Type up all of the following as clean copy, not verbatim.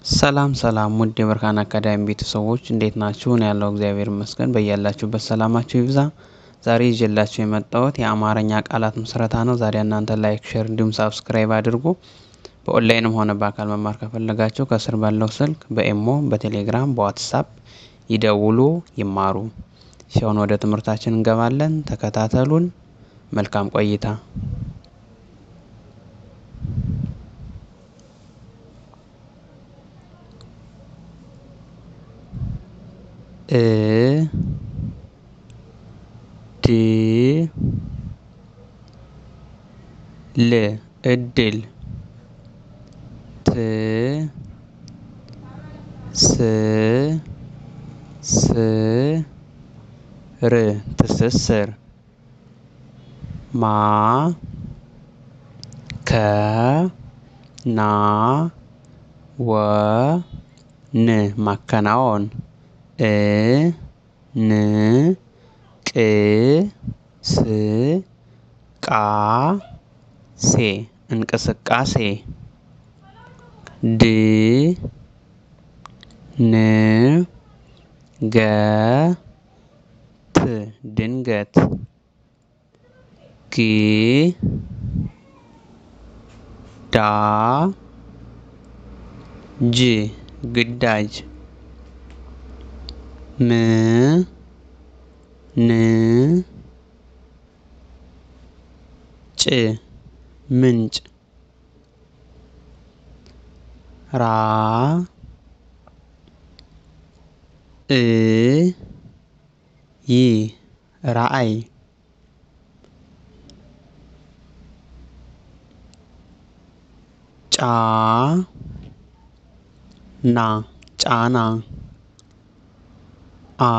ሰላም ሰላም ውድ የበርካን አካዳሚ ቤተሰቦች፣ እንዴት ናችሁ? እኔ ያለው እግዚአብሔር ይመስገን። በያላችሁበት ሰላማችሁ ይብዛ። ዛሬ ይዤላችሁ የመጣሁት የአማርኛ ቃላት ምስረታ ነው። ዛሬ እናንተ like፣ share እንዲሁም subscribe አድርጉ። በኦንላይንም ሆነ በአካል መማር ከፈለጋችሁ ከስር ባለው ስልክ በኢሞ፣ በቴሌግራም፣ በዋትሳፕ ይደውሉ፣ ይማሩ። ሲሆን ወደ ትምህርታችን እንገባለን። ተከታተሉን። መልካም ቆይታ። እ ድ ል እድል፣ ት ስ ስ ር ትስስር፣ ማ ከ ና ወ ን ማከናወን፣ እ ን ቅ ስ ቃ ሴ እንቅስቃሴ፣ ድ ን ገ ት ድንገት፣ ግ ዳ ጅ ግዳጅ፣ ም ን ጭ ምንጭ፣ ራ እ ይ ራእይ፣ ጫ ና ጫና፣ አ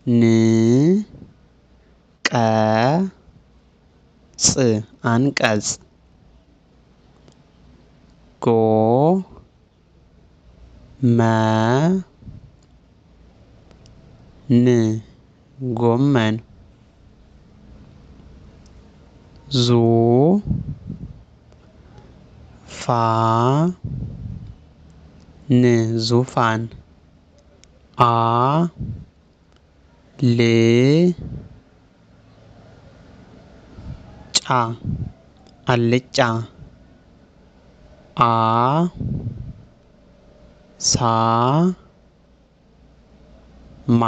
ን ቀ ጽ አንቀጽ፣ ጎ መ ን ጎመን፣ ዙ ፋ ን ዙፋን፣ አ ል ጫ አልጫ፣ አ ሳ ማ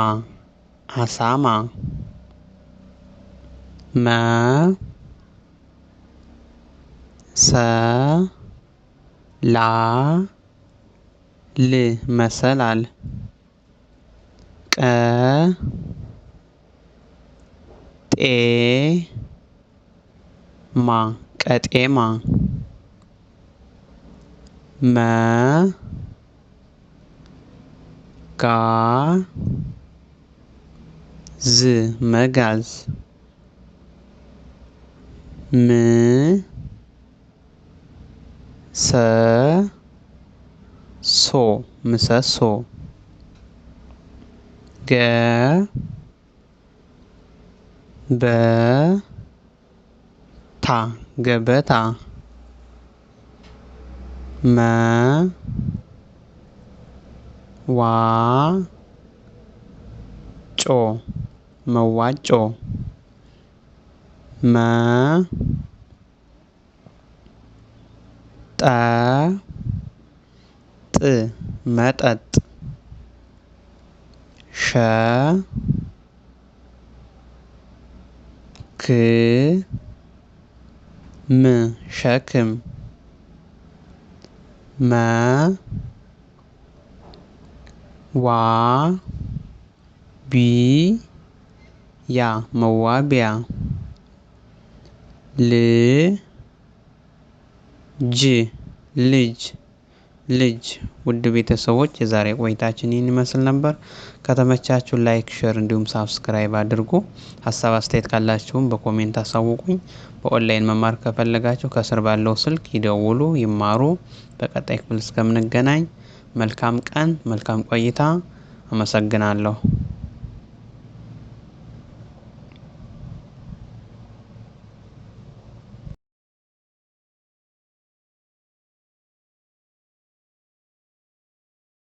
አሳማ፣ መ ሰ ላ ል መሰላል፣ ቀ ጤ ማ ቀጤማ፣ መ ጋ ዝ መጋዝ፣ ም ሰ ሶ ምሰሶ፣ ገ በ ታ ገበታ፣ መ ዋ ጮ መዋጮ፣ መ ጠ ጥ መጠጥ፣ ሸ ክ ም ሸክም፣ መ ዋ ቢ ያ መዋቢያ፣ ል ጅ ልጅ ልጅ። ውድ ቤተሰቦች፣ የዛሬ ቆይታችን ይህን ይመስል ነበር። ከተመቻችሁ like፣ share እንዲሁም subscribe አድርጉ። ሀሳብ አስተያየት ካላችሁም በ comment አሳውቁኝ። በኦንላይን መማር ከፈለጋችሁ ከስር ባለው ስልክ ይደውሉ፣ ይማሩ። በቀጣይ ክፍል እስከምንገናኝ መልካም ቀን፣ መልካም ቆይታ። አመሰግናለሁ።